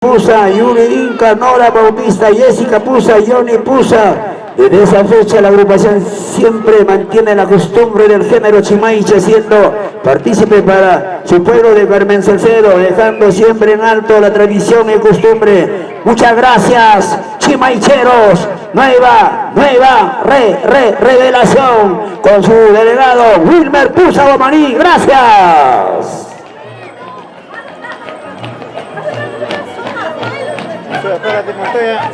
Pusa, Yuri Inca, Nora Bautista, Jessica Pusa, Johnny Pusa. Desde esa fecha la agrupación siempre mantiene la costumbre del género Chimaycha, siendo partícipe para su pueblo de Carmen Salcedo, dejando siempre en alto la tradición y costumbre. Muchas gracias, chimaycheros. Nueva, nueva, re, revelación con su delegado Wilmer Pusa Guamaní. Gracias. Espérate, Montoya.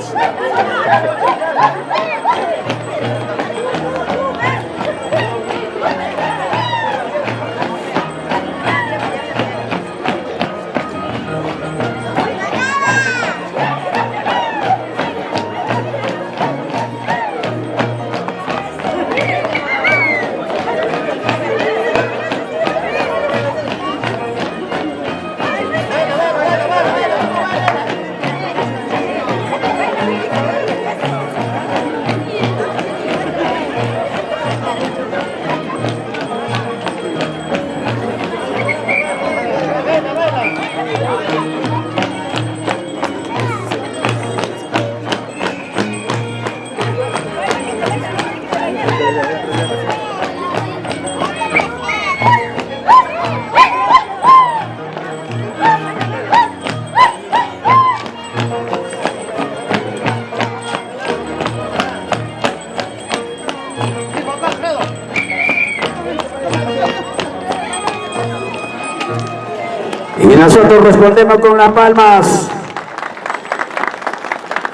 Y nosotros respondemos con las palmas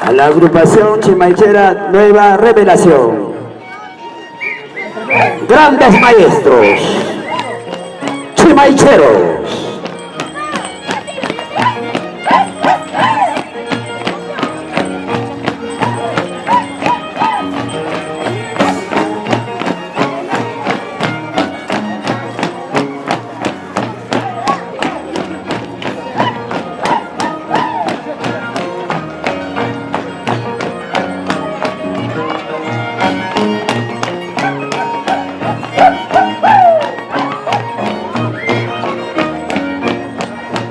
a la agrupación Chimaychera Nueva Revelación. Grandes maestros, chimaycheros.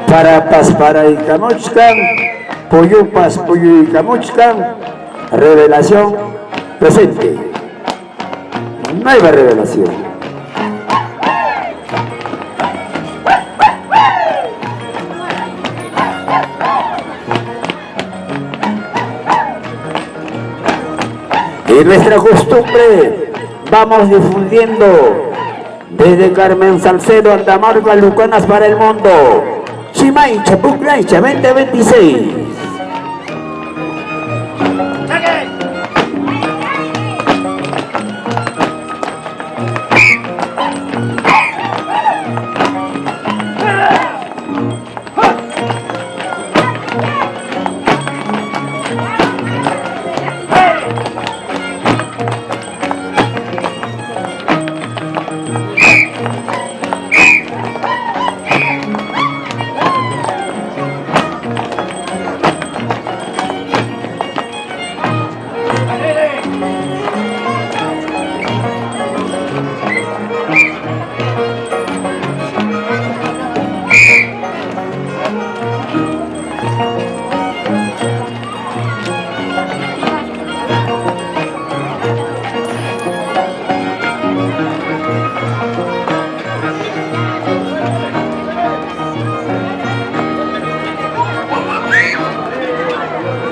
Parapas paraykamuchkan, puyupas puyuykamuchkan, revelación presente. Nueva revelación. Y nuestra costumbre vamos difundiendo desde Carmen Salcedo, Andamarca, Lucanas para el mundo. Chimaycha, Puclaycha, 2026.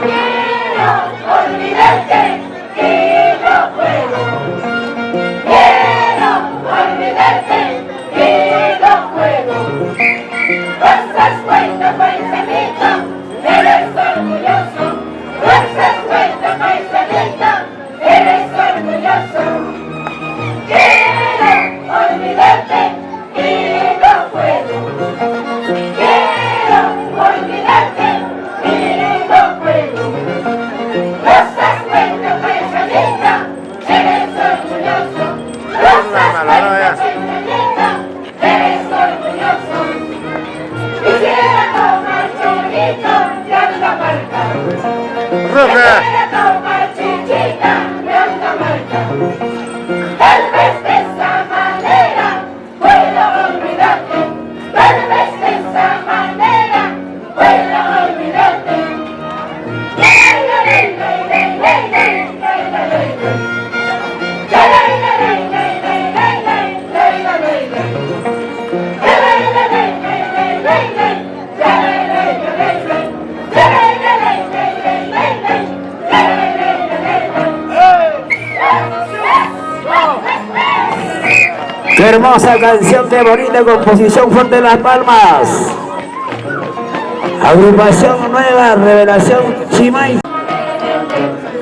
Quiero olvidarte y no puedo. Quiero olvidarte y no puedo. Fuerzas cuenta, paisanito, eres orgulloso. Fuerzas cuenta, paisanito, eres orgulloso. Quiero olvidarte y no puedo. Quiero olvidarte y no puedo. Rosas cuenta, paisanito, eres orgulloso. Rosas cuenta, paisanito, eres orgulloso. Quisiera tomar chorrito de Andamarca. Roja. Quisiera tomar chichita de Andamarca. Tal vez de esa manera pueda olvidarte. Tal vez de esa manera pueda olvidarte. Hermosa canción, qué bonita composición, Fuerte Las Palmas. Agrupación Nueva Revelación Chimay.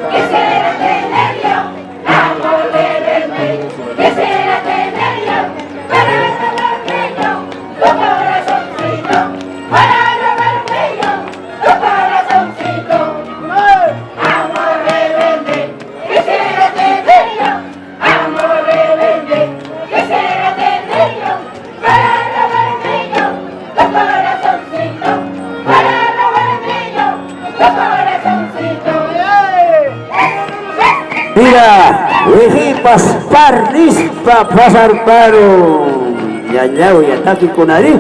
Quisiera tener yo, amor rebelde, quisiera tener yo, para robarme yo, tu corazoncito, para robarme yo, tu corazoncito. Amor rebelde, quisiera tener yo, amor rebelde, quisiera tener yo, para robarme yo, tu corazoncito, para robarme yo, tu corazoncito. Mira, wijipas parnispa pasarparon. Yañao y ataque con Ari.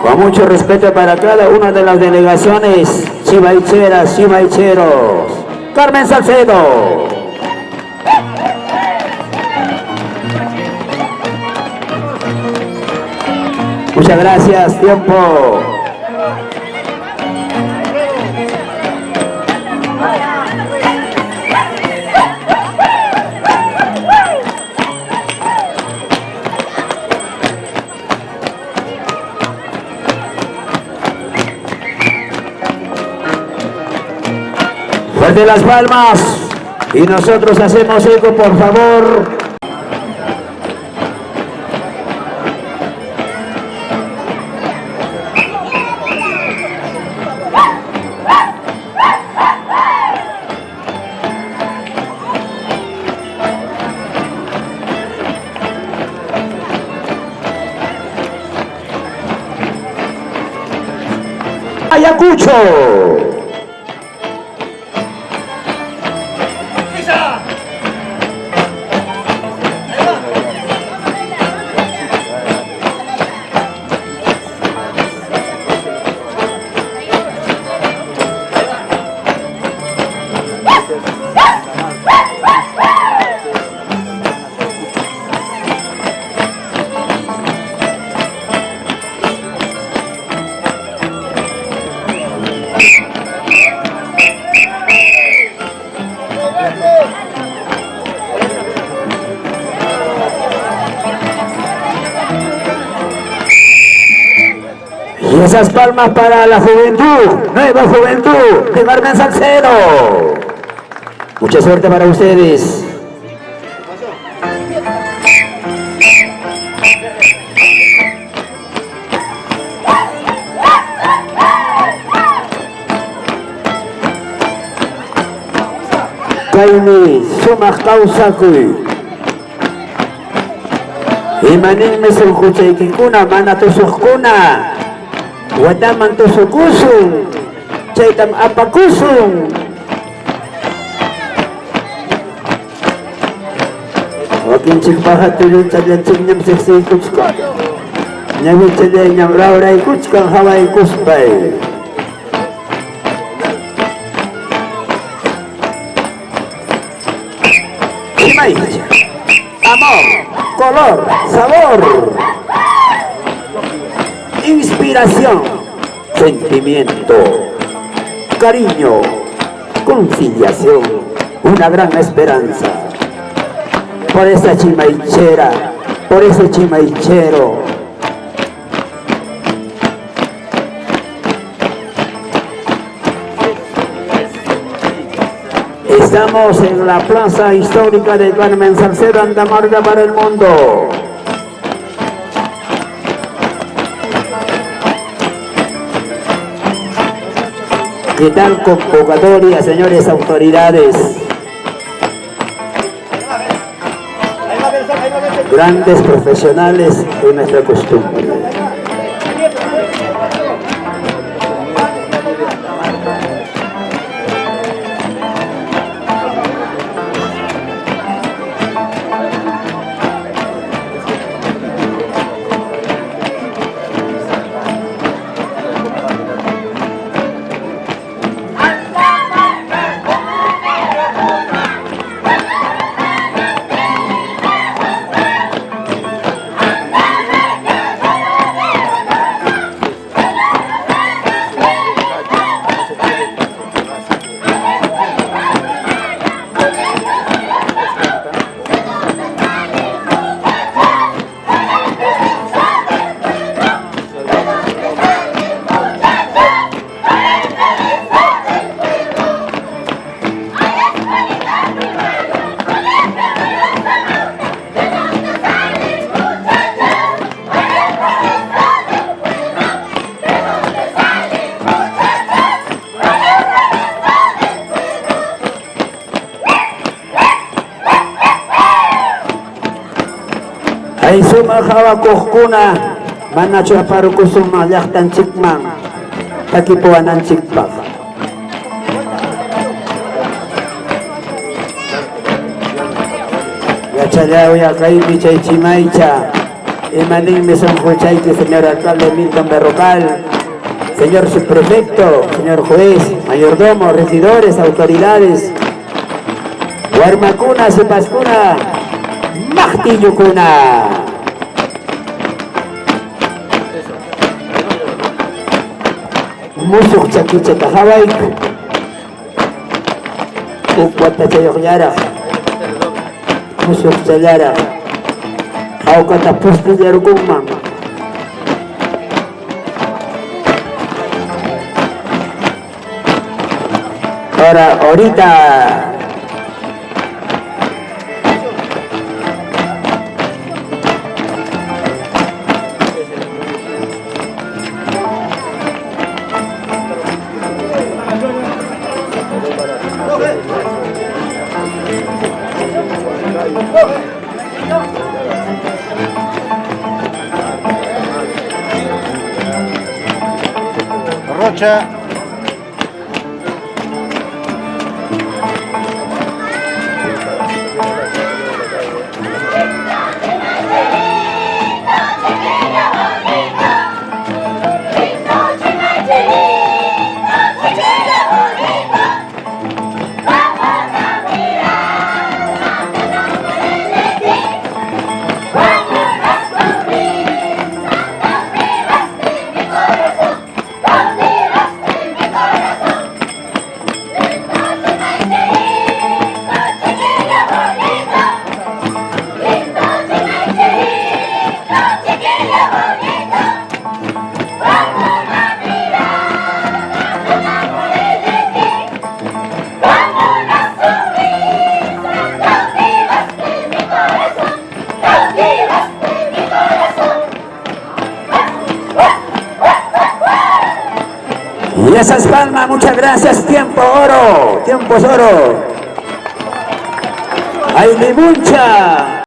Con mucho respeto para cada una de las delegaciones chivaicheras, chivaicheros. Carmen Salcedo. Muchas gracias, tiempo. Fuerte las palmas. Y nosotros hacemos eco, por favor. Ayacucho. Y esas palmas para la juventud, nueva juventud de Carmen Salcedo. Mucha suerte para ustedes. Kaymi sumaq kawsakuy. Imaninmi sunquchaykikuna mana tusuqkuna. Wataman tusukusun. Chaytam apakusun. Wakinchikpaqa tullunchallanchisñam siqsiykuchkan. Ñawichallayñam rawraykuchkan hawaykuspay. Chimaycha. Amor, color, sabor, inspiración, sentimiento, cariño, conciliación, una gran esperanza. Por esa chimaichera, por ese chimaichero. Estamos en la plaza histórica de Carmen Salcedo, Andamarca para el mundo. ¿Qué tal convocatoria, señores autoridades? Grandes profesionales de nuestra costumbre. Kay sumaq hawakuqkuna manachu aparukusunman llaqtanchikman takipuwananchikpaq. Yachallawya kaymi chay Chimaycha. Ima ninmi sunquchayki, señor alcalde Milton Berrocal, señor subprefecto, señor juez, mayordomo, regidores, autoridades, warmakuna, sipaskuna, maqtillukuna. Musuq chakichata hawayku. Huk watachayuqllaraq, musuqchallaraq, hawkata pustillarukunman. Ahora, ahorita Rocha. Y esas palmas, muchas gracias. Tiempo oro, tiempos oro. ¡Ay, Limuncha!